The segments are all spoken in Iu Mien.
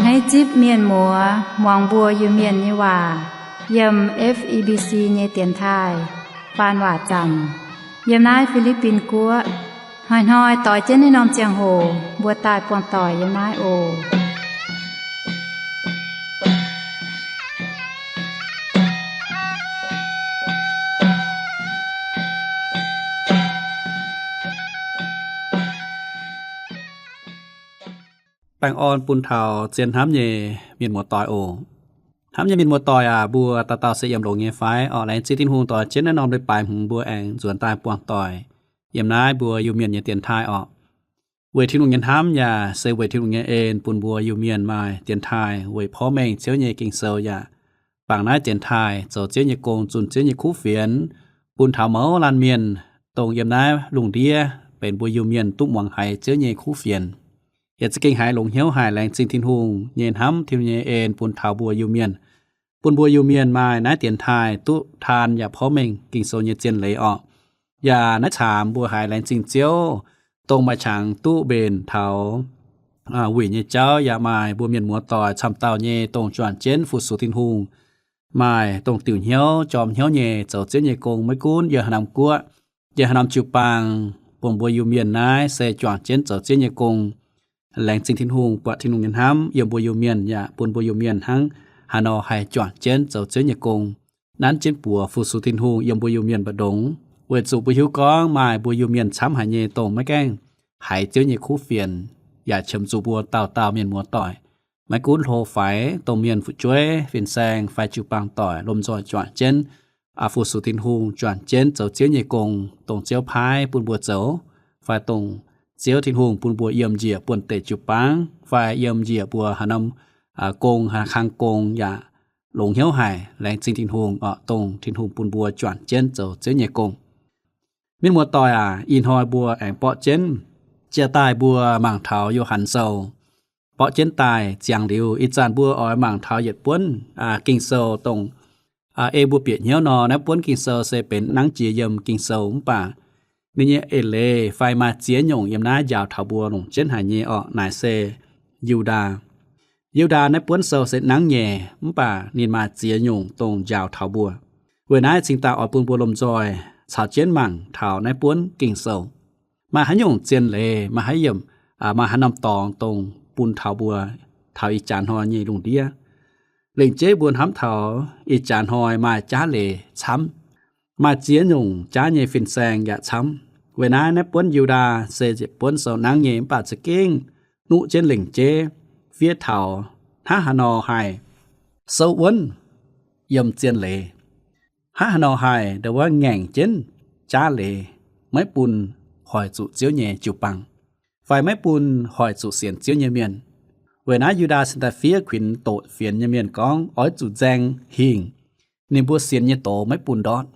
Hneiv zipv mienh muoz muangx mbuo Iu-Mienh nyei waac yiem F E B C nyei dienx taaih faan waac zaamc yiem naaiv Fi^li^bin Guoqv. Hnoi-hnoi doix jienv naaiv norm ziangh hoc mbuo daaih buangh doic yiem naaiv oc. Baengh orn bun taux zien hnamv nyei mienh muoz-doic oc. Hnamv nyei mienh muoz-doic aac, mbuo dauh dauh se yiem longx nyei fai? Orqc, laengz zingh Tin-Hungh doix jienv naaiv norm leiz-baaix hmz mbuo aengx nzuonx daaih buangh doic yiem naaiv mbuo Iu-Mienh nyei dienx taaih orqc. Weic Tin-Hungh nyei hnamv yaac se weic Tin-Hungh nyei en bun mbuo Iu-Mienh maaih dienx taaih weic porv mengh Ziouv nyei Ging-Sou yaac bangc naaiv dienx taaih zoux Ziouv nyei gong, zunh Ziouv nyei kuv fienx, bun taux mouz laanh mienh dongh yiem naaiv lungh ndiev benx mbuo Iu-Mienh duqv muangx haiz Ziouv nyei kuv fienx. Yaac za'gengh haiz longx hnyouv haic, laengz zingh Tin-Hungh nyei hnamv, Tin-Hungh nyei en bun taux mbuo Iu-Mienh, bun mbuo Iu-Mienh maaih naaiv dienx taaih duqv taan yaac porv mengh Ging-Sou nyei zien leiz orqc. Yaac naaiv caamx mbuo haiz laengz zingh Ziouv, dongh maaih qangx duqv mbenc taux wuic nyei jauv, yaac maaih mbuo mienh muoz-doic camv dauh nyei dongh juangc jienv fu-sux Tin-Hungh, maaih dongh diuc hnyouv jorm hnyouv nyei zoux Ziouv nyei gong. Maiv gunv yiem haaix norm guoqv, yiem haaix norm jiu-baang, bun mbuo Iu-Mienh naaiv se juangc jienv zoux Ziouv nyei gong. Laengz zingh Tin-Hungh buatc Tin-Hungh nyei hnamv yiem mbuo Iu-Mienh yaac bun mbuo Iu-Mienh hnangv haaix nor haih juangc jienv zoux Ziouv nyei gong, nanv jienv buoz fu-sux Tin-Hungh yiem mbuo Iu-Mienh mbu'ndongx. Weic zuqc mbuo hiuv gorngv maaih mbuo Iu-Mienh camv haic nyei dongh maiv gaengh haiz Ziouv nyei kuv fienx, yaac qiemx zuqc mbuo dauh dauh mienh muoz-doic, maiv gunv hlo faix, domh mienh fu'jueiv, fin-saeng fai jiu-baang doic, lomh nzoih juangc jienv fu-sux Tin-Hungh, juangc jienv zoux Ziouv nyei gong, dongh Ziouv paaiv bun mbuo zoux, fai dongh Ziouv Tin-Hungh bun mbuo yiem njiec buonv-deic jiu-baang fai yiem njiec mbuo haaix norm gong, haaix kang gong yaac longx hnyouv haic. Laengz zingh Tin-Hungh orqc, dongh Tin-Hungh bun mbuo juangc jienv zoux Ziouv nyei gong. Mienh muoz-doic aac, ih hnoi mbuo aengx borqv jienv, jiex daaih mbuo mangc taux Yo^han Sou, borqv jienv daaih ziangx liuz, ih zanc mbuo oix mangc taux yietc buonv Ging-Sou dongh ei mbuo bieqc hnyouv nor. Naaiv buonv Ging-Sou se benx nangv jiex yiem Ging-Sou mv baac ninh nyei eix leiz fai maaih ziex nyungc yiem naaiv njaaux taux mbuo longc jienv haic nyei orqc, naaic se Yu^ndaa. Yu^ndaa naaiv buonv sou se nangv nyei, mv baac ninh maaih ziex nyungc dongh njaaux taux mbuo. Weic naaiv cingx daaih oix bun mbuo lomh nzoih caux jienv mangc taux naaiv buonv Ging-Sou. Maaih haaix nyungc zien leiz, maaih haaix yiemc, maaih haaix norm dorngx dongh bun taux mbuo taux ih jaax hnoi nyei lungh ndiev. Lengc jeiv mbuo hnamv taux ih jaax hnoi maaih jaav leiz camv, maaih ziex nyungc jaav nyei fin-saeng yaac camv. Weic naaiv, naaiv buonv Yu^ndaa se yietc buonv sou nangv nyei, mv baac za'gengh nuqv jienv lengc jeiv fiev taux hnangv haaix nor haih souv wuonv yiem zien leiz, hnangv haaix nor haih ndau wuov ngaengc jienv jaav leiz, maiv bun hoic zuqc Ziouv nyei jiu-baang, fai maiv bun hoic zuqc sienx Ziouv nyei mienh. Weic naaiv Yu^ndaa cingx daaih fiev kuinx doqc fienx nyei mienh gorngv oix zuqc nzaeng hingh, ninh mbuo sienx nyei doz maiv bun ndortv.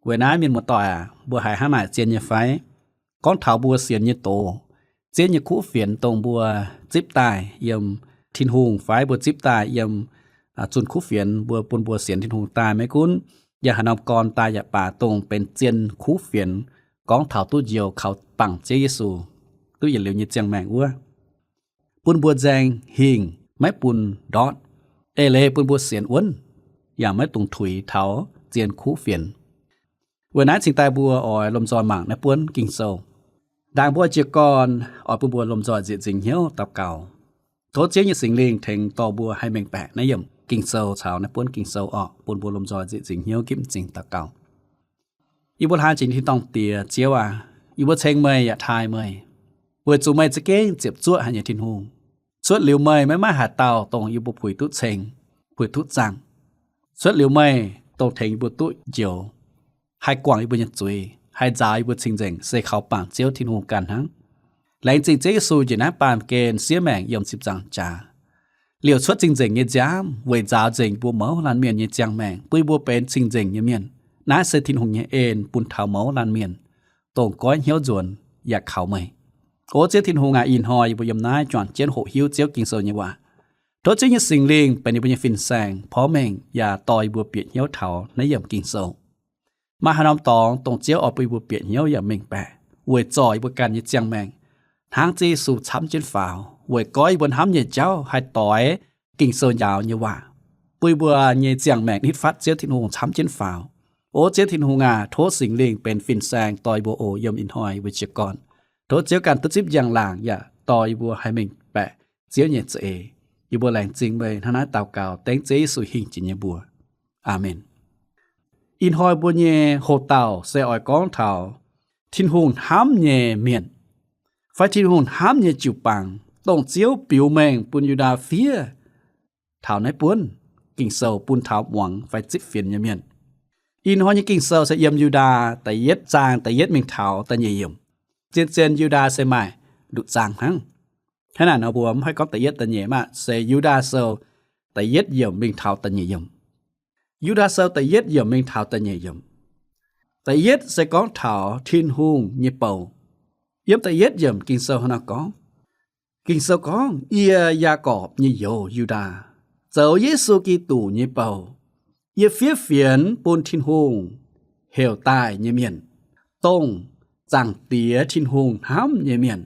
Weic naaiv mienh muoz-doic aac, mbuo haiz hnangv naaic zien nyei fai? Gorngv taux mbuo sienx nyei doz, Ziouv nyei kuv fienx dongh mbuo zipv daaih yiem Tin-Hungh fai mbuo zipv daaih yiem zunh kuv fienx mbuo bun mbuo sienx Tin-Hungh daaih, maiv gunv yiem haaix norm gorn daaih yaac baac, dongh benx zien kuv fienx gorngv taux duqv njoux kaux bangc Ziouv Yesu duqv yietc liuz nyei ziangh maengc wuov, bun mbuo nzaeng hingh maiv bun ndortv. Eix leiz bun mbuo sienx wuonv yaac maiv dungx tuix taux zien kuv fienx. Weic naaiv cingx daaih mbuo oix lomh nzoih mangc naaiv buonv Ging-Sou. Ndaangc mbuo jiez gorn, oix bun mbuo lomh nzoih nzieqc nzingc hnyouv daux gaux, tov Ziouv nyei Singx Lingh tengx dorh mbuo haih mengh baeqc naaiv yiemc Ging-Sou caux naaiv buonv Ging-Sou orqc. Bun mbuo lomh nzoih nzieqc nzingc hnyouv gipv m'zing daux gaux. Yie mbuo hlaang jiex Tin-dorngh Diex, Ziouv aac, yie mbuo ceng meih yaac taaih meih, weic zuqc meih za'gengh ziepc zuoqv haic nyei Tin-Hungh. Cuotv liuz meih maiv maaih haaix dauh dongh yie mbuo puix duqv ceng, puix duqv zaangh. Cuotv liuz meih dongh tengx yie mbuo duqv njoux, haih guangc yie mbuo nyei zuiz, haih nzaaux yie mbuo cing-nzengc se kaux bangc Ziouv Tin-Hungh ganh hnangv. Laengz zingh Ziouv Yesu njiec naaiv baamh gen siev maengc yiem ziepc nzaangc jaax, liouc cuotv cing-nzengc nyei nziaamv weic nzaaux nzengc mbuo mouz laanh mienh nyei ziangh maengc, bun mbuo benx cing-nzengc nyei mienh. Naaiv se Tin-Hungh nyei en bun taux mouz laanh mienh, dongh goiv hnyouv nzuonx yaac kaux meih. O Ziouv Tin-Hungh aac, ih hnoi yie mbuo yiem naaiv juangc jienv hoqc hiuv Ziouv Ging-Sou nyei waac. Tov Ziouv nyei Singx Lingh benx yie mbuo nyei fin-saeng porv mengh yaac dorh yie mbuo bieqc hnyouv taux naaiv yiemc Ging-Sou. Maaih haaix norm dorngx dongh Ziouv oix bun yie mbuo bieqc hnyouv yaac mengh baeqc weic zorc yie mbuo ganh nyei ziangh maengc, hnangv Ziouv Yesu camv jienv faaux, weic gorngv yie mbuo hnamv nyei jauv haih doix Ging-Sou njaaux nyei waac, bun yie mbuo nyei ziangh maengc nitv fatv Ziouv Tin-Hungh camv jienv faaux. O Ziouv Tin-Hungh aac, tov Singx Lingh benx fin-saeng dorh yie mbuo oc yiem ih hnoi yie mbuo jiez gorn. Tov Ziouv ganh duqv zipv njang-laangc yaac dorh yie mbuo haih mengh baeqc Ziouv nyei za'eix. Yie mbuo laengz zingh meih. Hnangv naaiv daux gaux dengv Ziouv Yesu hingh jiex nyei mbuox. Aamen. Ih hnoi mbuo nyei hoc-dauh se oix gorngv taux Tin-Hungh hnamv nyei mienh, fai Tin-Hungh hnamv nyei jiu-baang, dongh Ziouv biux mengh bun Yu^ndaa fiev taux naaiv buonv Ging-Sou bun taux muangx fai zipv fienx nyei mienh. Ih hnoi nyei Ging-Sou se yiem Yu^ndaa da'yietv zaang da'yietv mingh taux da'nyeic yiemc. Zien-zien Yu^ndaa se maaih nduqc zaang hnangv. Hnangv naaic nor mbuo mv haih gorngv da'yietv da'nyeic maah, se Yu^ndaa Sou da'yietv yiemc mingh taux da'nyeic yiemc. Yu^ndaa Sou da'yietv yiemc mingh taux da'nyeic yiemc. Da'yietv se gorngv taux Tin-Hungh nyei bou. Yiem da'yietv yiemc Ging-Sou hnangv naaiv gorngv, Ging-Sou gorngv, Yie, Yaagorpc nyei youz Yu^ndaa, zoux Yesu Giduc nyei bou. Yie fiev fienx bun Tin-Hungh heuc daaih nyei mienh, dongh Zaangc Diex Tin-Hungh hnamv nyei mienh,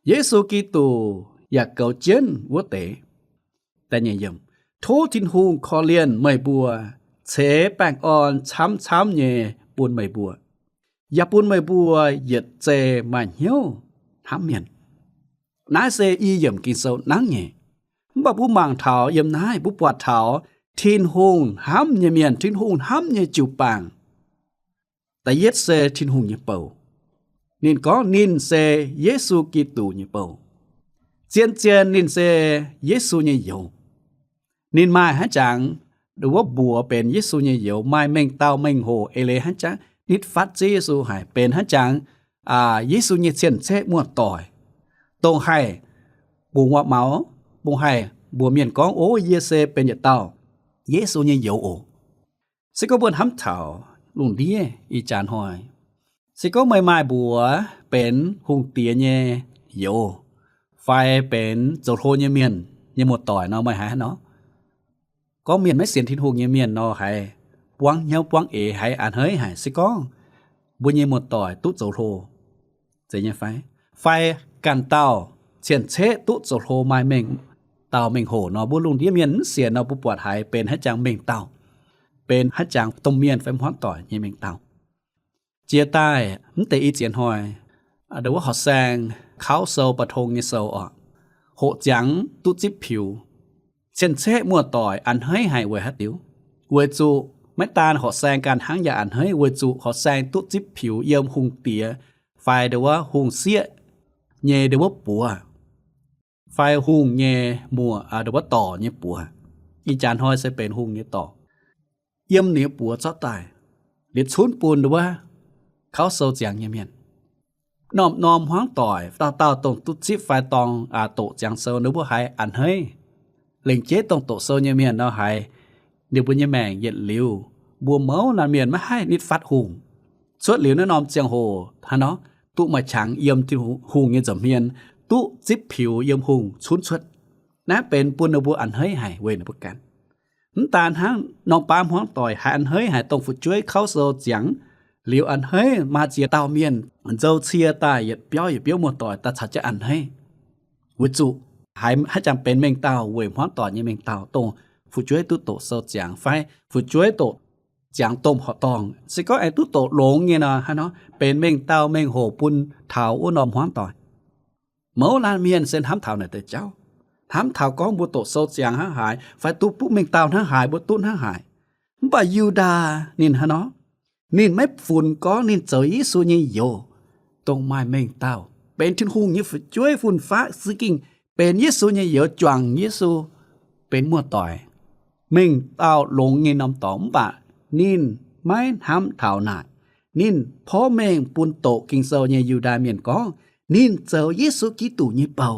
Yesu Giduc yaac goux jienv wuov deix. Tov Tin-Hungh korv-lienh meih mbuo, ceix baengh orn camv-camv nyei bun meih mbuo, yaac bun meih mbuo yietc zei maaih hnyouv hnamv mienh. Naaiv se i yiemc Ging-Sou nangv nyei. Mv baac mbuo mangc taux yiem naaiv, mbuo buatc taux Tin-Hungh hnamv nyei mienh, Tin-Hungh hnamv nyei jiu-baang. Da'yietv se Tin-Hungh nyei bou. Ninh gorngv ninh se Yesu Giduc nyei bou. Zien-zien ninh se Yesu nyei youz. Ninh maaih haaix jangx wuov mbuox benx Yesu nyei youz, maaih mengh dauh mengh hoc eix leiz haaix jangx nitv fatv Ziouv Yesu haic, benx haaix jangx Yesu nyei cien-ceqv muoz-doic, dongh haih bungx waac-maux, bungx haih mbuox mienh gorngv, O, yie se benx yietc dauh Yesu nyei youz oc. Se gorngv mbuo hnamv taux lungh ndiev ih jaax hnoi, se gorngv meih maaih mbuox benx hungh diex nyei youz, fai benx zoux hlo nyei mienh nyei muoz-doic nor, meih haiz haaix nor? Gorngv mienh maiv sienx Tin-Hungh nyei mienh nor, haiz buangv hnyouv buangv eix, haiz a'hneiv haic. Se gorngv mbuo nyei muoz-doic duqv zoux hlo, zeiz nyei fai? Fai ganh dauh cien-ceqv duqv zoux hlo maaih mengh dauh mengh hoc nor, mbuo lungh ndiev mienh mv sienx nor, mbuo buatc haiz benx haaix jangx mengh dauh, benx haaix jangx domh mienh fai hmuangv doic nyei mengh dauh. Jiex daaih mv deix i ziex hnoi, ndo wuov horqc saeng kauv sou, ba'tong nyei sou oc, hoqc ziangx duqv zipv piux. Cien-ceqv muoz-doic a'hneiv haic weic haaix diuc? Weic zuqc maiv daan horqc saeng ganh hnangv yaac a'hneiv, weic zuqc horqc saeng duqv zipv piux yiem hungh diex fai ndo wuov hungh sieqv nyei ndo wuov buoz, fai hungh nyei muoc, ndo wuov dorc nyei buoz. Ih jaax hnoi se benx hungh nyei dorc. Yiem ninh nyei buoz zorqv daaih, liuz cunv bun ndo wuov kauv sou ziangx nyei mienh. Norm-norm hmuangv doic, dauh dauh dongh duqv zipv fai dorng doqc ziangx sou, ninh mbuo haiz a'hneiv. Lengc jeiv dongh doqc sou nyei mienh nor haiz ninh mbuo nyei maengc yietc liuz, mbuo mouz laanh mienh maiv haih nitv fatv hungh. Cuotv liuz naaiv norm ziangh hoc hnangv nor, duqv maaih qangx yiem Tin-Hungh nyei nza'hmien, duqv zipv piux yiem hungh cunv cuotv. Naaiv benx bun ninh mbuo a'hneiv haic weic ninh mbuo ganh. Mv daan hnangv, norm baav hmuangv doic haiz a'hneiv haic, dongh fu'jueiv kauv sou ziangx liuz a'hneiv, maaih ziex dauh mienh nzou cie daaih yietc biauv yietc biouv muoz-doic daaih caux jienv a'hneiv. Weic zuqc haiz haaix jangx benx mengh dauh weic hmuangv doic nyei mengh dauh, dongh fu'jueiv duqv doqc sou ziangx fai fu'jueiv doqc ziangx domh horqc dorngh. Se gorngv aengx duqv doqc longx nyei nor, hnangv nor benx mengh dauh mengh hoc bun taux wuov norm hmuangv doic. Mouz laanh mienh se hnamv taux naaic deix jauv, hnamv taux gorngv mbuo doqc sou ziangx hnangv haaix, fai duqv butv mengh dauh hnangv haaix, mbuo duqv hnangv haaix. Mv baac Yu^ndaa ninh hnangv nor, ninh maiv funx gorngv ninh zoux Yesu nyei youz, dongh maaih mengh dauh benx Tin-Hungh nyei fu'jueiv fun-faqv, za'gengh benx Yesu nyei youz, juangc Yesu benx muoz-doic, mengh dauh longx nyei norm dorngx. Mv baac ninh maiv hnamv taux naaic. Ninh porv mengh bun doqc Ging-Sou nyei Yu^ndaa mienh gorngv ninh zoux Yesu Giduc nyei bou.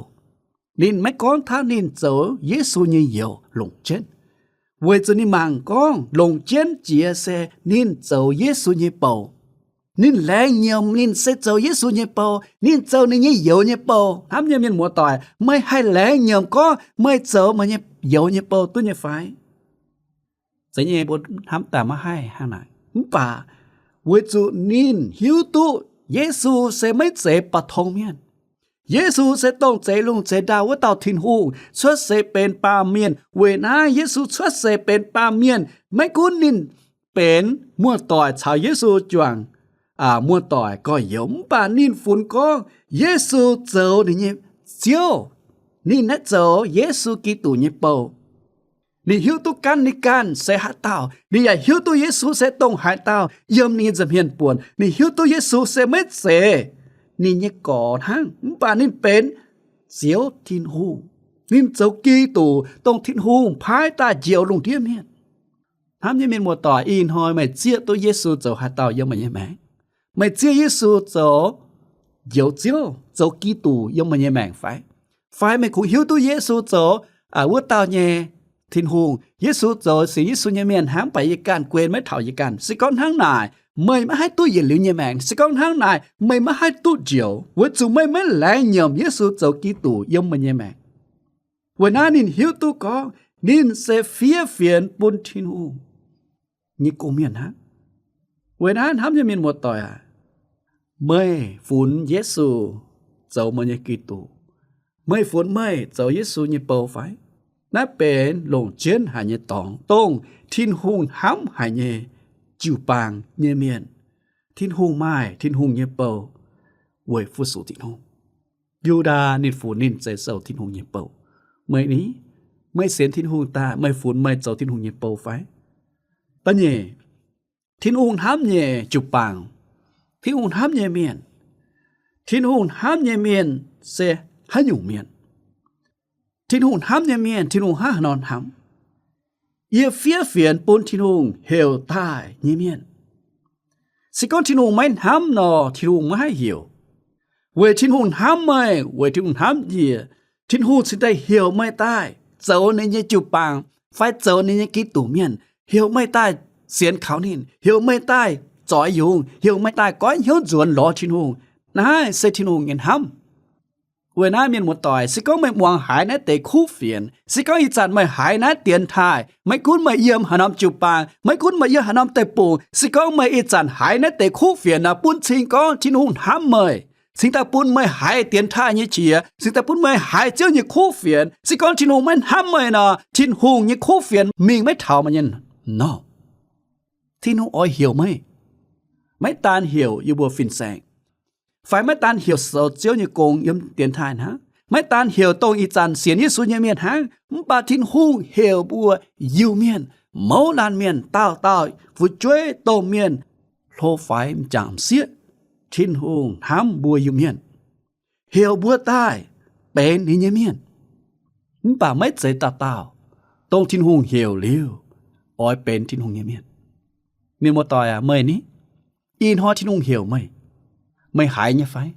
Ninh maiv gorngv taux ninh zoux Yesu nyei youz longc jienv, weic zuqc ninh mangc gorngv longc jienv jiex se ninh zoux Yesu nyei bou. Ninh laengz nyiemc ninh se zoux Yesu nyei bou, ninh zoux ninh nyei youz nyei bou. Hnamv nyei mienh muoz-doic, meih haih laengz nyiemc gorngv meih zoux meih nyei youz nyei bou duqv nyei fai? Zeiz nyei, mbuo hnamv daaih maiv haih hnangv naaic. Mv baac weic zuqc ninh hiuv duqv Yesu se maiv zeiz ba'tong mienh. Yesu se dongh zeix lungh zeix ndau wuov dauh Tin-Hungh cuotv seix benx baamh mienh. Weic naaiv Yesu cuotv seix benx baamh mienh, maiv gunv ninh benx muoz-doic caux Yesu juangc muoz-doic gorx-youz, mv baac ninh funx gorngv Yesu zoux ninh nyei Ziouv. Ninh naaiv zoux Yesu Giduc nyei bou. Ninh hiuv duqv ganh ninh ganh se haaix dauh. Ninh yaac hiuv duqv Yesu se dongh haaix dauh yiem ninh nyei nza'hmien buonc. Ninh hiuv duqv Yesu se maiv zeiz ninh nyei gorx hnangv, mv baac ninh benx Ziouv Tin-Hungh. Ninh zoux Giduc, dongh Tin-Hungh paaiv daaih njoux lungh ndiev mienh. Hnamv nyei mienh muoz-doic, ih hnoi meih zieqv duqv Yesu zoux haaix dauh yiem meih nyei maengc? Meih zieqv Yesu zoux Njoux Ziouv, zoux Giduc yiem meih nyei maengc fai? Fai meih kungx hiuv duqv Yesu zoux wuov dauh nyei Tin-Hungh? Yesu zoux sienx Yesu nyei mienh hnangv, mv baac yie ganh guen maiv taux yie ganh. Se gorngv hnangv naaic, meih maiv haih duqv yietc liuz nyei maengc. Se gorngv hnangv naaic, meih maiv haih duqv njoux, weic zuqc meih maiv laengz nyiemc Yesu zoux Giduc yiem meih nyei maengc. Weic naaiv ninh hiuv duqv gorngv ninh se fiev fienx bun Tin-Hungh nyei gong-mienh hnangv. Weic naaiv hnamv nyei mienh muoz-doic aac, meih funx Yesu zoux meih nyei Giduc? Meih funx meih zoux Yesu nyei bou fai? Naaiv benx longc jienv haic nyei dorngx, dongh Tin-Hungh hnamv haic nyei jiu-baang nyei mienh. Tin-Hungh maaih Tin-Hungh nyei bou weic fu-sux Tin-Hungh. Yu^ndaa ninh funx ninh zeix sou Tin-Hungh nyei bou. Meih ni? Meih sienx Tin-Hungh daaih, meih funx meih zoux Tin-Hungh nyei bou fai? Da'nyeic, Tin-Hungh hnamv nyei jiu-baang, Tin-Hungh hnamv nyei mienh. Tin-Hungh hnamv nyei mienh se haaix nyungc mienh? Tin-Hungh hnamv nyei mienh, Tin-Hungh hnangv haaix nor hnamv? Yie fiev fienx bun Tin-Hungh heuc daaih nyei mienh. Se gorngv Tin-Hungh maiv hnamv nor, Tin-Hungh maiv haih heuc. Weic Tin-Hungh hnamv meih, weic Tin-Hungh hnamv yie, Tin-Hungh cingx daaih heuc meih daaih zoux ninh nyei jiu-baang fai zoux ninh nyei Giduc mienh, heuc meih daaih sienx kaux ninh, heuc meih daaih zoix yungz, heuc meih daaih goiv hnyouv nzuonx lorz Tin-Hungh. Naaiv se Tin-Hungh nyei hnamv. Weic naaiv mienh muoz-doic, se gorngv meih muangx haiz naaiv deix kuv fienx, se gorngv ih zanc meih haiz naaiv dienx taaih, maiv gunv meih yiem haaix norm jiu-baang, maiv gunv meih yiem haaix norm deic-bung, se gorngv meih ih zanc haiz naaiv deix kuv fienx nor, bun cing gorngv Tin-Hungh hnamv meih, cingx daaih bun meih haiz dienx taaih nyei qiex, cingx daaih bun meih haiz Ziouv nyei kuv fienx. Se gorngv Tin-Hungh maiv hnamv meih nor, Tin-Hungh nyei kuv fienx mingh maiv taux meih nyei norm. Tin-Hungh oix heuc meih, maiv daan heuc yie mbuo fin-saeng, fai maiv daan heuc zoux Ziouv nyei gong yiem dienx taaih hnangv, maiv daan heuc dongh ih zanc sienx Yesu nyei mienh hnangv, mv baac Tin-Hungh heuc mbuo Iu-Mienh, mouz laanh mienh, dauh dauh fu'jueiv domh mienh, hlo faix m'jangc m'sieqv, Tin-Hungh hnamv mbuo Iu-Mienh, heuc mbuo daaih benx ninh nyei mienh. Mv baac maiv zeiz dauh dauh dongh Tin-Hungh heuc liuz oix benx Tin-Hungh nyei mienh. Mienh muoz-doic aac, meih ni? Ih hnoi Tin-Hungh heuc meih, meih haiz nyei fai?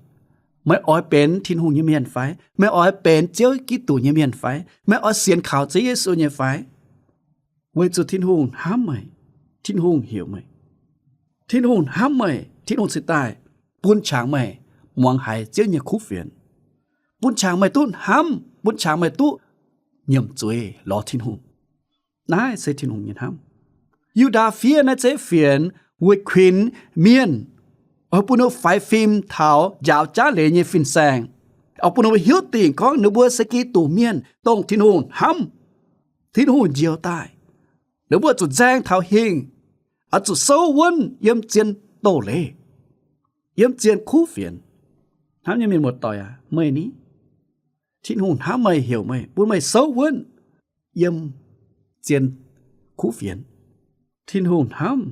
Meih oix benx Tin-Hungh nyei mienh fai? Meih oix benx Ziouv Giduc nyei mienh fai? Meih oix sienx kaux Ziouv Yesu nyei fai? Weic zuqc Tin-Hungh hnamv meih, Tin-Hungh heuc meih. Tin-Hungh hnamv meih, Tin-Hungh cingx daaih bun qangx meih muangx haiz Ziouv nyei kuv fienx, bun qangx meih duqv hnamv, bun qangx meih duqv nyiemc zuiz lorz Tin-Hungh. Naaiv se Tin-Hungh nyei hnamv. Yu^ndaa fiev naaiv zeiv fienx weic kuinx mienh, oix bun ninh mbuo faix fim taux njaaux jaav leiz nyei fin-saeng, oix bun ninh mbuo hiuv dingc gorngv ninh mbuo se Giduc mienh, dongh Tin-Hungh hnamv, Tin-Hungh njoux daaih. Ninh mbuo zuqc nzaeng taux hingh, oix zuqc souv wuonv yiem zien doz-leiz, yiem zien kuv fienx. Hnamv nyei mienh muoz-doic aac, meih ni? Tin-Hungh hnamv meih, heuc meih, bun meih souv wuonv yiem zien kuv fienx. Tin-Hungh hnamv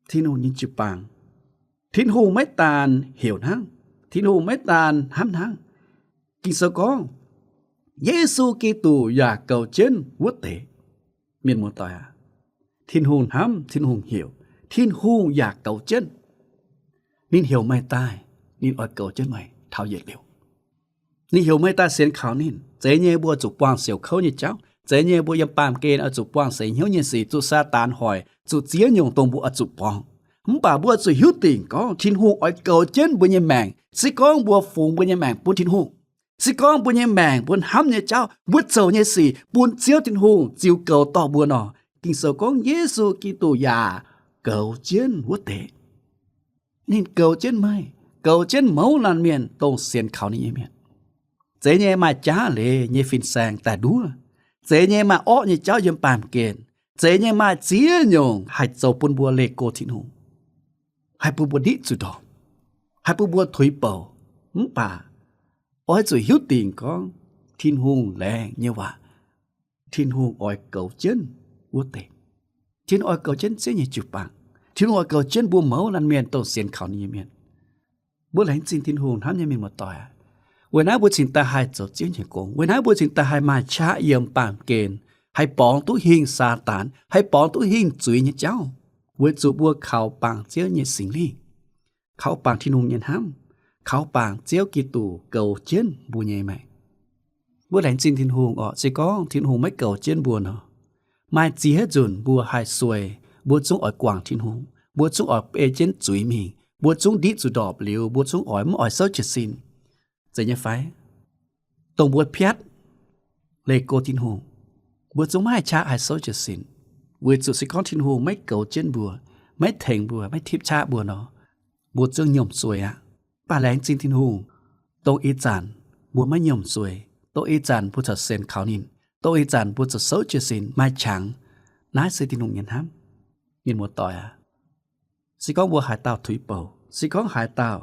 Tin-Hungh nyei jiu-baang. Tin-Hungh maiv daan heuc hnangv, Tin-Hungh maiv daan hnamv hnangv. Ging-Sou gorngv, Yesu Giduc yaac goux jienv wuov deix. Mienh muoz-doic aac, Tin-Hungh hnamv, Tin-Hungh heuc, Tin-Hungh yaac goux jienv. Ninh heuc meih daaih, ninh oix goux jienv meih taux yietc liuz. Ninh heuc meih daaih sienx kaux ninh. Zeiz nyei mbuo zuqc buangh siouc kouv nyei jauv. Zeiz nyei mbuo yiem baamh gen oix zuqc buangh seix hnyouv nyei sic, zuqc Saadaan hoic, zuqc ziex nyungc dongh mbuo oix zuqc buangh. Mv baac mbuo zuqc hiuv dingc gorngv Tin-Hungh oix goux jienv mbuo nyei maengc. Se gorngv mbuo fungx mbuo nyei maengc bun Tin-Hungh, se gorngv mbuo nyei maengc, mbuo hnamv nyei jauv, mbuo zoux nyei sic bun Ziouv Tin-Hungh ziux goux dorh mbuo nor, Ging-Sou gorngv Yesu Giduc yaac goux jienv wuov deix. Ninh goux jienv meih, goux jienv mouz laanh mienh dongh sienx kaux ninh nyei mienh. Zeiz nyei maaih jaav leiz nyei fin-saeng daaih nduov. Zeiz nyei maaih orqv nyei jauv yiem baamh gen. Zeiz nyei maaih ziex nyungc haih zoux bun mbuo leih go Tin-Hungh, haih bun mbuo ndiqv zuqc ndorpc, haih bun mbuo tuix bouc. Mv baac oix zuqc hiuv dingc gorngv Tin-Hungh laengz nyei waac, Tin-Hungh oix goux jienv wuov deix. Tin-Hungh oix goux jienv Ziouv nyei jiu-baang. Tin-Hungh oix goux jienv mbuo mouz laanh mienh dongh sienx kaux ninh nyei mienh. Mbuo laengz zingh Tin-Hungh hnamv nyei mienh muoz-doic aac. Weic naaiv mbuo cingx daaih haih zoux Ziouv nyei gong. Weic naaiv mbuo cingx daaih haih maaih qaqv yiem baamh gen, haih borngz duqv hingh Saadaan, haih borngz duqv hingh zuiz nyei jauv, weic zuqc mbuo kaux bangc Ziouv nyei Singx Lingh, kaux bangc Tin-Hungh nyei hnamv, kaux bangc Ziouv Giduc goux jienv mbuo nyei maengc. Mbuo laengz zingh Tin-Hungh orqc. Se gorngv Tin-Hungh maiv goux jienv mbuo nor, maaih ziex nzunc mbuo haih suei, mbuo zungv oix guangc Tin-Hungh, mbuo zungv oix ei jienv zuiz mingh, mbuo zungv ndiqv zuqc ndorpc liuz, mbuo zungv oix mv oix souv jiez sin. Zeiz nyei fai? Dongh mbuo piatv leih go Tin-Hungh, mbuo zungv maiv haih qaqv haih souv jiez sin, weic zuqc se gorngv Tin-Hungh maiv goux jienv mbuo, maiv tengx mbuo, maiv tipv qaqv mbuo nor, mbuo zungv nyiemc suei aqv. Mv baac laengz zingh Tin-Hungh, dongh ih zanc mbuo maiv nyiemc suei, dongh ih zanc mbuo corc sienx kaux ninh, dongh ih zanc mbuo corc souv jiez sin maaih qangx. Naaiv se Tin-Hungh nyei hnamv. Mienh muoz-doic aac, se gorngv mbuo haaix dauh tuix bouc, se gorngv haaix dauh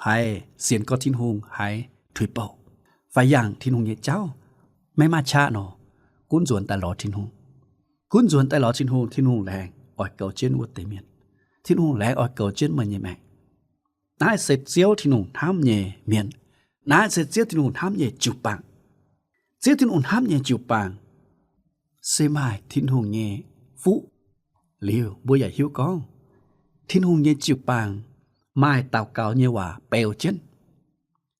haiz sienx gorx Tin-Hungh haiz tuix bouc, fai yangh Tin-Hungh nyei jauv, maiv maaih qaqv nor, gunv nzuonx daaih lorz Tin-Hungh. Gunv nzuonx daaih lorz Tin-Hungh, Tin-Hungh laengz oix goux jienv wuov deix mienh. Tin-Hungh laengz oix goux jienv meih nyei maengc. Naaiv se Ziouv Tin-Hungh hnamv nyei mienh. Naaiv se Ziouv Tin-Hungh hnamv nyei jiu-baang. Ziouv Tin-Hungh hnamv nyei jiu-baang se maaih Tin-Hungh nyei fuqv liuz, mbuo yaac hiuv gorngv Tin-Hungh nyei jiu-baang maaih daux gaux nyei waac beu jienv.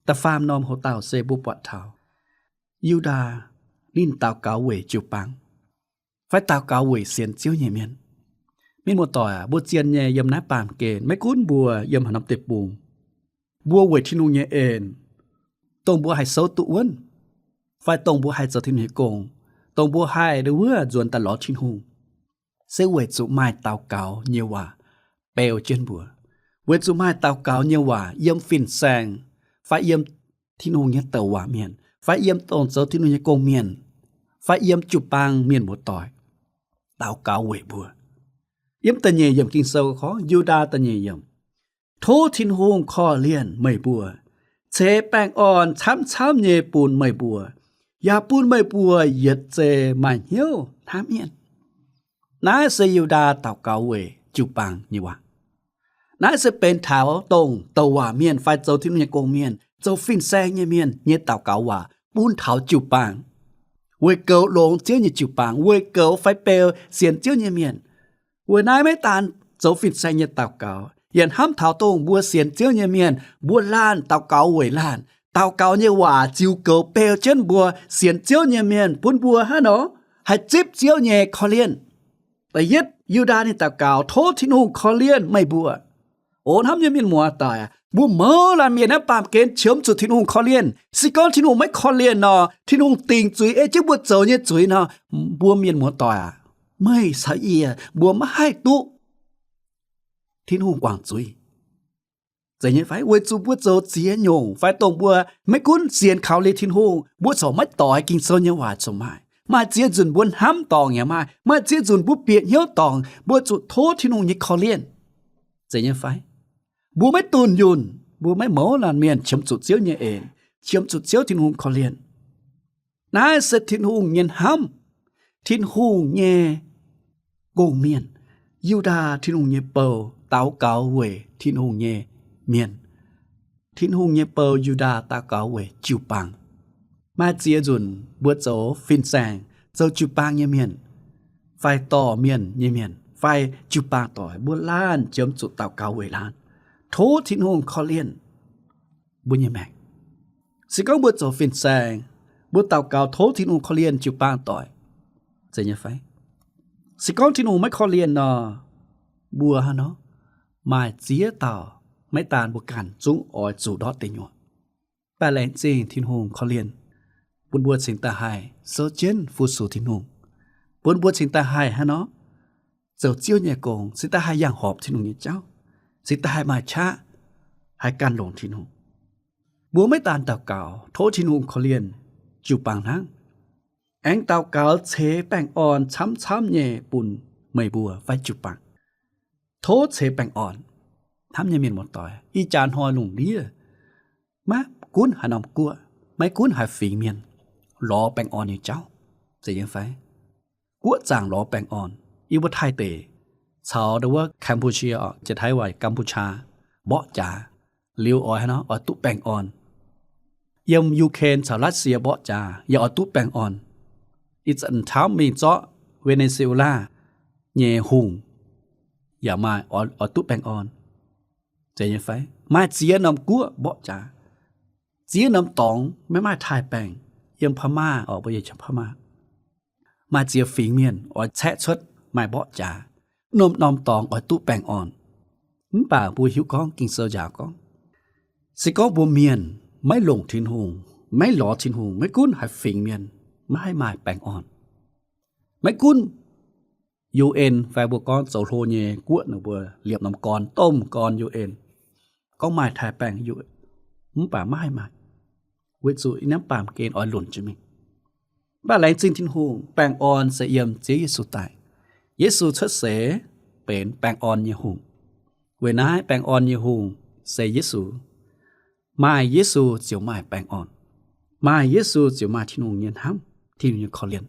Da'faam norm hoc-dauh se mbuo buatc taux Yu^ndaa ninh daux gaux weic jiu-baang, fai daux gaux weic sienx Ziouv nyei mienh. Mienh muoz-doic aac, mbuo zien nyei yiem naaiv baamh gen, maiv gunv mbuo yiem haaix norm deic-bung, mbuo weic Tin-Hungh nyei en, dongh mbuo haih souv duqv wuonv, fai dongh mbuo haih zoux Tin-Hungh nyei gong, dongh mbuo haih wuov nzuonx daaih lorz Tin-Hungh, se weic zuqc maaih daux gaux nyei waac beu jienv mbuo, weic zuqc maaih daux gaux nyei waac yiem fin-saeng, fai yiem Tin-Hungh nyei douc waac mienh, fai yiem dongh zoux Tin-Hungh nyei gong mienh, fai yiem jiu-baang mienh muoz-doic daux gaux weic mbuo. Yiem da'nyeic yiemc Ging-Sou gorngv, Yu^ndaa da'nyeic yiemc, Tov Tin-Hungh korv-lienh meih mbuo, ceix baengh orn camv-camv nyei bun meih mbuo, yaac bun meih mbuo yietc zei maaih hnyouv hnamv mienh. Naaiv se Yu^ndaa daux gaux weic jiu-baang nyei waac. Naaiv se benx taux dongh douc waac mienh fai zoux Tin-Hungh nyei gong mienh, zoux fin-saeng nyei mienh nyei daux gaux waac bun taux jiu-baang, weic goux longx Ziouv nyei jiu-baang, weic goux fai beu sienx Ziouv nyei mienh. Weic naaiv maiv daan zoux fin-saeng nyei daux gaux, yaac hnamv taux dongh mbuo sienx Ziouv nyei mienh, mbuo laanh daux gaux weic laanh. Daux gaux nyei waac ziux goux beu jienv mbuo sienx Ziouv nyei mienh, bun mbuo hnangv nor haih zipv Ziouv nyei korv-lienh. Da'yietv, Yu^ndaa ninh daux gaux, Tov Tin-Hungh korv-lienh meih mbuo. O hnamv nyei mienh muoz-doic aac, mbuo mouz laanh mienh naaiv baamh gen qiemx zuqc Tin-Hungh korv-lienh. Se gorngv Tin-Hungh maiv korv-lienh nor, Tin-Hungh dingc zuiz ei jienv mbuo zoux nyei zuiz nor, mbuo mienh muoz-doic aac, meih caux yie mbuo maiv haih duqv Tin-Hungh guangc zuiz. Zeiz nyei fai? Weic zuqc mbuo zoux ziex nyungc fai dongh mbuo maiv gunv sienx kaux liuz Tin-Hungh, mbuo corc maiv doix Ging-Sou nyei waac corc maaih. Maaih ziex nzunc mbuo hnamv dorngc yaac maaih. Maaih ziex nzunc mbuo bieqc hnyouv dorngc, mbuo zuqc tov Tin-Hungh nyei korv-lienh. Zeiz nyei fai? Mbuo maiv dunh yunh, mbuo maiv mouz laanh mienh qiemx zuqc Ziouv nyei en, qiemx zuqc Ziouv Tin-Hungh korv-lienh. Naaiv se Tin-Hungh nyei hnamv, Tin-Hungh nyei gong-mienh. Yu^ndaa, Tin-Hungh nyei bou, daux gaux weic Tin-Hungh nyei mienh. Tin-Hungh nyei bou, Yu^ndaa, daux gaux weic jiu-baang. Maaih ziex nzunc mbuo zoux fin-saeng, zoux jiu-baang nyei mienh, fai dorh mienh nyei mienh, fai jiu-baang doic, mbuo laanh qiemx zuqc daux gaux weic laanh, tov Tin-Hungh korv-lienh mbuo nyei maengc. Se gorngv mbuo zoux fin-saeng, mbuo daux gaux tov Tin-Hungh korv-lienh jiu-baang doic, zeiz nyei fai? Se gorngv Tin-Hungh maiv korv-lienh nor, mbuo hnangv nor, maaih ziex dauh maiv daan mbuo ganh zungv oix zuqc ndortv deic nyuoqc. Mv baac laengz zingh Tin-Hungh korv-lienh, bun mbuo cingx daaih haih souv jienv fu-sux Tin-Hungh, bun mbuo cingx daaih haih hnangv nor zoux Ziouv nyei gong, cingx daaih haih yangh horpc Tin-Hungh nyei jauv, cingx daaih haih maaih qaqv haih ganh longc Tin-Hungh. Mbuo maiv daan daux gaux tov Tin-Hungh korv-lienh jiu-baang hnangv, aengx daux gaux ceix baengh orn camv-camv nyei bun meih mbuo fai jiu-baang. Tov ceix baengh orn. Hnamv nyei mienh muoz-doic, ih jaax hnoi lungh ndiev maiv gunv haaix norm guoqv, maiv gunv haaix fingx mienh, lorz baengh orn nyei jauv. Zeiz nyei fai? Guoqv zaangc lorz baengh orn. Yie mbuo Taiv deic caux ndau wuov Cambodia, Taiwan, Kampuchea mborqv jaax, liuz oix haaix nor oix duqv baengh orn. Yiem Ukraine caux Russia mborqv jaax yaac oix duqv baengh orn. Ih zanc taux mingh zorqv Venezuela nyei hungh yaac maaih oix duqv baengh orn. Zeiz nyei fai? Maaih ziex norm guoqv mborqv jaax, ziex norm dorngx maiv maaih taaih-baengh. Yiem Pama oc, mbuo yiem Pama maaih ziex fingx mienh oix caeqv cuotv maaih mborqv jaax, norm-norm dorngx oix duqv baengh orn. Mv baac mbuo hiuv gorngv Ging-Sou njaaux gorngv, se gorngv mbuo mienh maiv longc Tin-Hungh, maiv lorz Tin-Hungh, maiv gunv haaix fingx mienh, maiv haih maaih baengh orn. Maiv gunv U N fai mbuo gorngv zoux hlo nyei guoqv ninh mbuo liepc norm gorn, domh gorn U N, gorngv maaih taaih-baengh, mv baac maiv haih maaih, weic zuqc ih hnamv baamh gen oix lunc jienv mingh. Mv baac laengz zingh Tin-Hungh, baengh orn se yiem Ziouv Yesu daaih. Yesu cuotv seix benx baengh orn nyei hungh. Weic naaiv baengh orn nyei hungh se Yesu. Maaih Yesu ziouc maaih baengh orn. Maaih Yesu ziouc maaih Tin-Hungh nyei hnamv, Tin-Hungh nyei korv-lienh.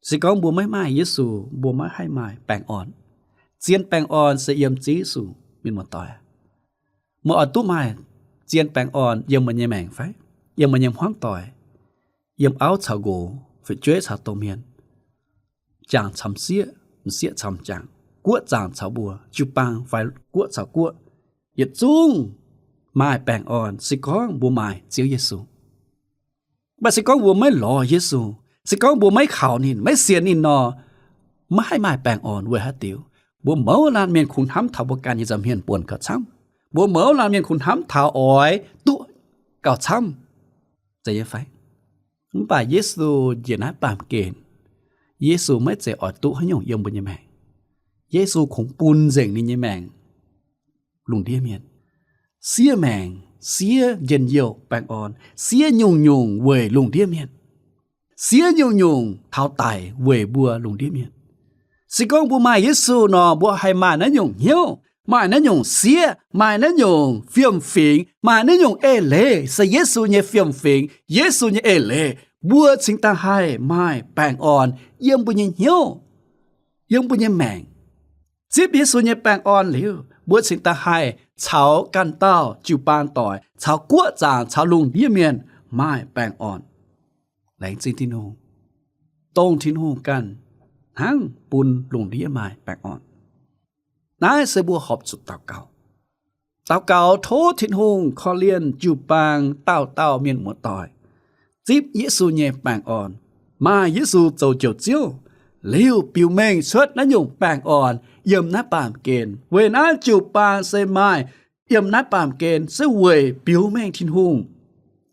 Se gorngv mbuo maiv maaih Yesu, mbuo maiv haih maaih baengh orn. Zien baengh orn se yiem Ziouv Yesu, mienh muoz-doic. Meih oix duqv maaih zien baengh orn yiem meih nyei maengc fai yiem meih nyei hmuangv doic, yiem auv caux nqox, fu'jueiv caux domh mienh, jangc caux m'sieqv, m'sieqv caux m'jangc, guoqv zaangc caux mbuo, jiu-baang fai guoqv caux guoqv, yietc zungv maaih baengh orn se gorngv mbuo maaih Ziouv Yesu. Mv baac se gorngv mbuo maiv lorz Yesu, se gorngv mbuo maiv kaux ninh, maiv sienx ninh nor, maiv haih maaih baengh orn. Weic haaix diuc? Mbuo mouz laanh mienh kungx hnamv taux mbuo ganh nyei nza'hmien buonc gauh camv. Mbuo mouz laanh mienh kungx hnamv taux oix duqv gauh camv. Zeiz nyei fai? Mv baac Yesu njiec naaiv baamh gen, Yesu maiv zeiz oix duqv haaix nyungc yiem mbuo nyei maengc. Yesu kungx bun nzengc ninh nyei maengc lungh ndiev mienh, siev maengc, siev njien-youh baengh orn, siev nyungc-nyungc weic lungh ndiev mienh, siev nyungc-nyungc taux daic weic mbuo lungh ndiev mienh. Se gorngv mbuo maaih Yesu nor, mbuo haih maaih naaiv nyungc hnyouv, maaih naaiv nyungc siev, maaih naaiv nyungc fiem-fingx, maaih naaiv nyungc eix leiz, se Yesu nyei fiem-fingx, Yesu nyei eix leiz, mbuo cingx daaih haih maaih baengh orn yiem mbuo nyei hnyouv, yiem mbuo nyei maengc. Zipv Yesu nyei baengh orn liuz, mbuo cingx daaih haih caux ganh dauh jiu-baang doic, caux guoqv zaangc, caux lungh ndiev mienh maaih baengh orn. Laengz zingh Tin-Hungh, dongh Tin-Hungh ganh hnangv bun lungh ndiev maaih baengh orn. Naaiv se mbuo horpc zuqc daux gaux. Daux gaux tov Tin-Hungh korv-lienh jiu-baang dauh dauh mienh muoz-doic, zipv Yesu nyei baengh orn, maaih Yesu zoux Njoux Ziouv, liuz biux mengh cuotv naaiv nyungc baengh orn yiem naaiv baamh gen. Weic naaiv jiu-baang se maaih yiem naaiv baamh gen se weic biux mengh Tin-Hungh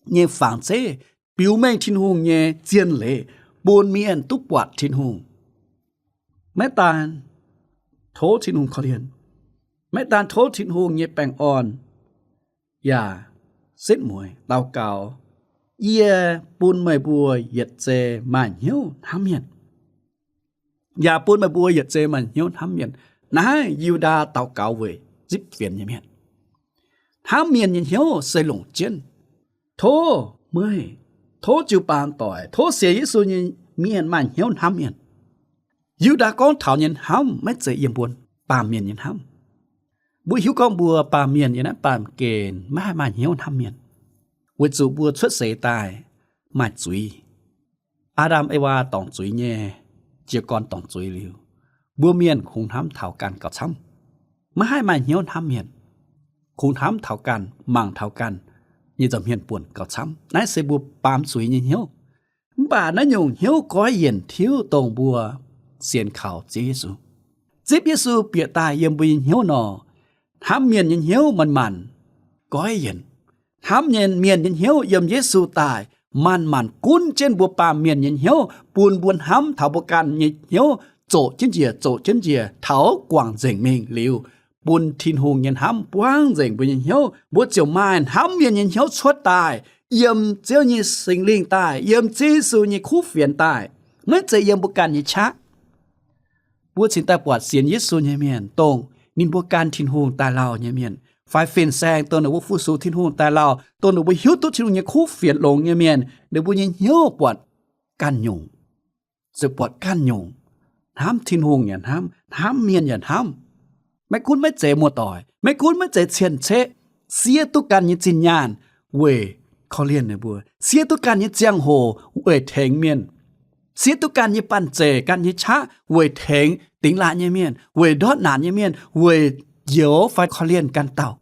nyei fangx zeiv, biux mengh Tin-Hungh nyei zien leiz, bun mienh duqv buatc Tin-Hungh. Maiv daan tov Tin-Hungh korv-lienh, maiv daan tov Tin-Hungh nyei baengh orn, yaac setv mueiz daux gaux, yie bun meih mbuo yietc zei maaih hnyouv hnamv mienh. Yaac bun meih mbuo yietc zei maaih hnyouv hnamv mienh. Naaiv Yu^ndaa daux gaux weic zipv fienx nyei mienh. Hnamv mienh nyei hnyouv se longc jienv. Tov meih, tov jiu-baang doic, tov sienx Yesu nyei mienh maaih hnyouv hnamv mienh. Yu^ndaa gorngv taux nyei hnamv maiv zeiz yiem mbuo baamh mienh nyei hnamv. Mbuo hiuv gorngv mbuo baamh mienh yiem naaiv baamh gen maiv haih maaih hnyouv hnamv mienh, weic zuqc mbuo cuotv seix daaih maaih zuiz. Aa^ndam Ewaa dorngc zuiz nyei, jiez gorn dorngc zuiz liuz, mbuo mienh kungx hnamv taux ganh gauh camv, maiv haih maaih hnyouv hnamv mienh, kungx hnamv taux ganh, mangc taux ganh nyei nza'hmien buonc gauh camv. Naaiv se mbuo baamz zuiz nyei hnyouv. Mv baac naaiv nyungc hnyouv goiv yienc tiuv dongh mbuo sienx kaux Ziouv Yesu. Zipv Yesu bieqc daaih yiem mbuo nyei hnyouv nor, hnamv mienh nyei hnyouv manc-manc goiv yienc. Hnamv nyei mienh nyei hnyouv yiem Yesu daaih manc-manc gunv jienv mbuo baamh mienh nyei hnyouv, bun mbuo hnamv taux mbuo ganh nyei hnyouv zoqc jienv njiec, zoqc jienv njiec taux guangc nzengc mingh liuz, bun Tin-Hungh nyei hnamv buangv nzengc mbuo nyei hnyouv, mbuo ziouc maaih hnamv mienh nyei hnyouv cuotv daaih, yiem Ziouv nyei Singx Lingh daaih, yiem Ziouv Yesu nyei kuv fienx daaih. Maiv zeiz yiem mbuo ganh nyei qaqv. Mbuo cingx daaih buatc sienx Yesu nyei mienh, dongh ninh mbuo gan Tin-Hungh daaih lauh nyei mienh, fai fin-saeng dongh ninh mbuo fu-sux Tin-Hungh daaih lauh, dongh ninh mbuo hiuv duqv Tin-Hungh nyei kuv fienx longx nyei mienh, ninh mbuo nyei hnyouv buatc ganh nyungc, ziouc buatc ganh nyungc, hnamv Tin-Hungh yaac hnamv, hnamv mienh yaac hnamv. Maiv gunv maiv zeiz muoz-doic, maiv gunv maiv zeiz cien-ceqv, siev duqv ganh nyei zinh nyaanh weic korv-lienh ninh mbuo, siev duqv ganh nyei ziangh hoc weic tengx mienh, siev duqv ganh nyei banh zeic, ganh nyei qaqv weic tengx dingx laaix nyei mienh, weic ndortv naanc nyei mienh, weic njoux fai korv-lienh ganh dauh.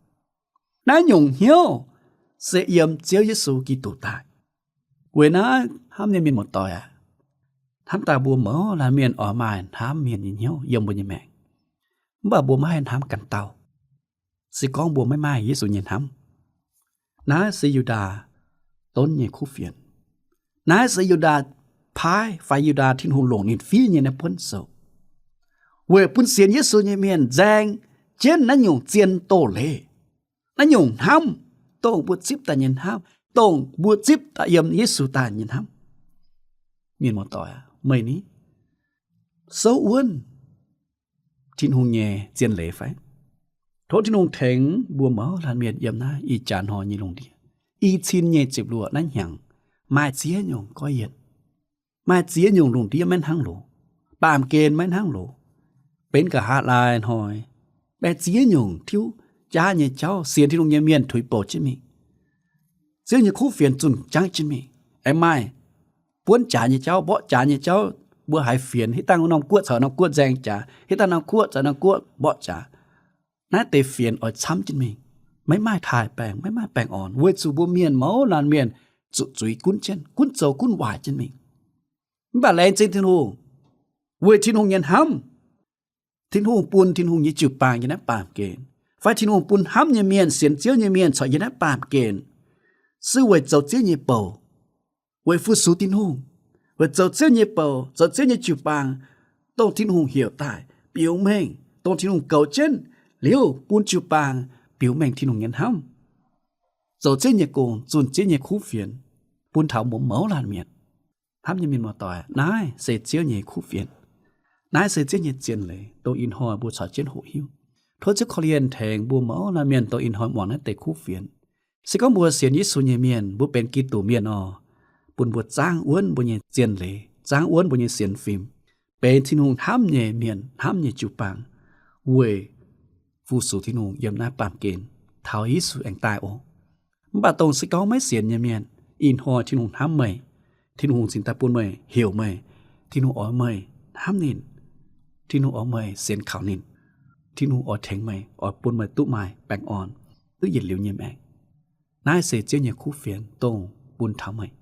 Naaiv nyungc hnyouv se yiem Ziouv Yesu Giduc daaih. Weic naaiv hnamv nyei mienh muoz-doic aac, hnamv daaih mbuo mouz laanh mienh oix maaih hnamv mienh nyei hnyouv yiem mbuo nyei maengc. Mv baac mbuo maiv haih hnamv ganh dauh, se gorngv mbuo maiv maaih Yesu nyei hnamv. Naaiv se Yu^ndaa donv nyei kuv fienx. Naaiv se Yu^ndaa paaiv fai Yu^ndaa Tin-Hungh longc ninh fiev nyei naaiv buonv sou, weic bun sienx Yesu nyei mienh nzaeng jienv naaiv nyungc zien doz-leiz, naaiv nyungc hnamv, dongh mbuo zipv daaih nyei hnamv, dongh mbuo zipv daaih yiem Yesu daaih nyei hnamv. Mienh muoz-doic aac, meih ni souv wuonv Tin-Hungh nyei zien leiz fai? Tov Tin-Hungh tengx mbuo mouz laanh mienh yiem naaiv ih jaax hnoi nyei lungh ndiev, i cin nyei ziepc luoqc naaiv hnyangx, maaih ziex nyungc goiv yienc, maaih ziex nyungc lungh ndiev maiv hnangv loz, baamh gen maiv hnangv loz, benx nqa'haav laai hnoi, maaih ziex nyungc tiuv jaav nyei jauv sienx Tin-Hungh nyei mienh tuix bouc jienv mingh. Ziouv nyei kuv fienx zunh jangv jienv mingh. Aengx maaih buonv jaax nyei jauv, mborqv jaax nyei jauv, mbuo haiz fienx, hitv dangh norm guoqv caux norm guoqv nzaeng jaax, hitv dangh norm guoqv caux norm guoqv mborqv jaax. Naaiv deix fienx oix camv jienv mingh, maiv maaih taaih baengh, maiv maaih baengh orn, weic zuqc mbuo mienh mouz laanh mienh zuqc zuiz gunv jienv, gunv zoux gunv waaic jienv mingh. Mv baac laengz zingh Tin-Hungh, weic Tin-Hungh nyei hnamv, Tin-Hungh bun Tin-Hungh nyei jiu-baang yiem naaiv baamh gen, fai Tin-Hungh bun hnamv nyei mienh, sienx Ziouv nyei mienh corc yiem naaiv baamh gen, se weic zoux Ziouv nyei bou, weic fu-sux Tin-Hungh, weic zoux Ziouv nyei bou, zoux Ziouv nyei jiu-baang, dongh Tin-Hungh heuc daaih biux mengh, dongh Tin-Hungh goux jienv liuz bun jiu-baang biux mengh Tin-Hungh nyei hnamv, zoux Ziouv nyei gong, zunh Ziouv nyei kuv fienx, bun taux mbuo mouz laanh mienh. Hnamv nyei mienh muoz-doic, naaiv se Ziouv nyei kuv fienx. Naaiv se Ziouv nyei zien leiz, dongh ih hnoi mbuo caux jienv hoqc hiuv. Tov Ziouv korv-lienh tengx mbuo mouz laanh mienh dongh ih hnoi muangx naaiv deix kuv fienx. Se gorngv mbuo sienx Yesu nyei mienh, mbuo benx Giduc mienh oc, bun mbuo zaangv wuonv mbuo nyei zien leiz, zaangv wuonv mbuo nyei sienx fim, benx Tin-Hungh hnamv nyei mienh, hnamv nyei jiu-baang, weic fu-sux Tin-Hungh yiem naaiv baamh gen taux Yesu aengx daaih oc. Mv baac dongh se gorngv maiv sienx nyei mienh, ih hnoi Tin-Hungh hnamv meih, Tin-Hungh cingx daaih bun meih, heuc meih, Tin-Hungh oix meih hnamv ninh, Tin-Hungh oix meih sienx kaux ninh, Tin-Hungh oix tengx meih, oix bun meih duqv maaih baengh orn, duqv yietc liuz nyei maengc. Naaiv se Ziouv nyei kuv fienx dongh bun taux meih.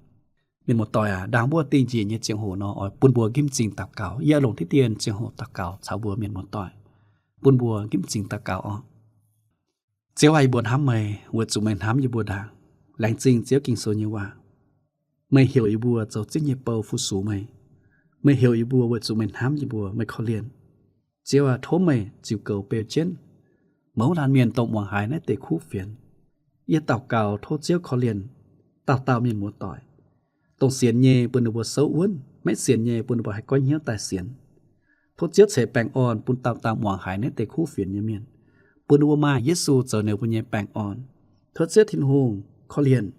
Mienh muoz-doic aac, ndaangc mbuo dingh njiec nyei ziangh hoc nor, oix bun mbuo nqimv zingh daux gaux. Yie longc diqv dien ziangh hoc daux gaux caux mbuo mienh muoz-doic. Bun mbuo nqimv zingh daux gaux oc. Ziouv aac, yie mbuo hnamv meih weic zuqc meih hnamv yie mbuo ndaangc. Laengz zingh Ziouv Ging-Sou nyei waac. Meih heuc yie mbuo zoux Ziouv nyei bou fu-sux meih. Meih heuc yie mbuo weic zuqc meih hnamv yie mbuo, meih korv-lienh. Ziouv aac, tov meih ziux goux beu jienv mouz laanh mienh dongh muangx haiz naaiv deix kuv fienx. Yie daux gaux tov Ziouv korv-lienh dauh dauh mienh muoz-doic. Dongh sienx nyei bun ninh mbuo souv wuonv, maiv sienx nyei bun ninh mbuo haih goiv hnyouv daaih sienx. Tov Ziouv ceix baengh orn bun dauh dauh muangx haiz naaiv deix kuv fienx nyei mienh, bun ninh mbuo maaih Yesu zoux ninh mbuo nyei baengh orn. Tov Ziouv Tin-Hungh korv-lienh,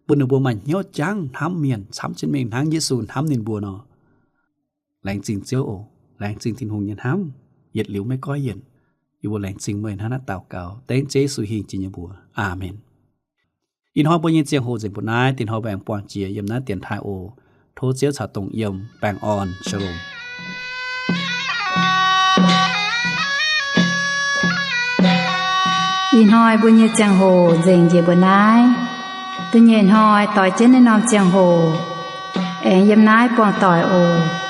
bun ninh mbuo maaih hnyouv jangv hnamv mienh camv jienv mingh hnangv Yesu hnamv ninh mbuo nor. Laengz zingh Ziouv oc. Laengz zingh Tin-Hungh nyei hnamv, yietc liuz maiv goiv yienc. Yie mbuo laengz zingh meih hnangv naaiv daux gaux dengv Ziouv Yesu hingh jiex nyei mbuox. Aamen. Ih hnoi mbuo nyei ziangh hoc nzengc mbuo naaiv, dinh hnoi mbuo aengx buangh jiex yiem naaiv dienx taaih oc. Tov Ziouv caux dongh yiem. Baengh orn, shalom. Ih hnoi mbuo nyei ziangh hoc nzengc njiec mbuo naaiv. Da'nyeic hnoi doix jienv naaiv norm ziangh hoc aengx yiem naaiv buangh doic oc.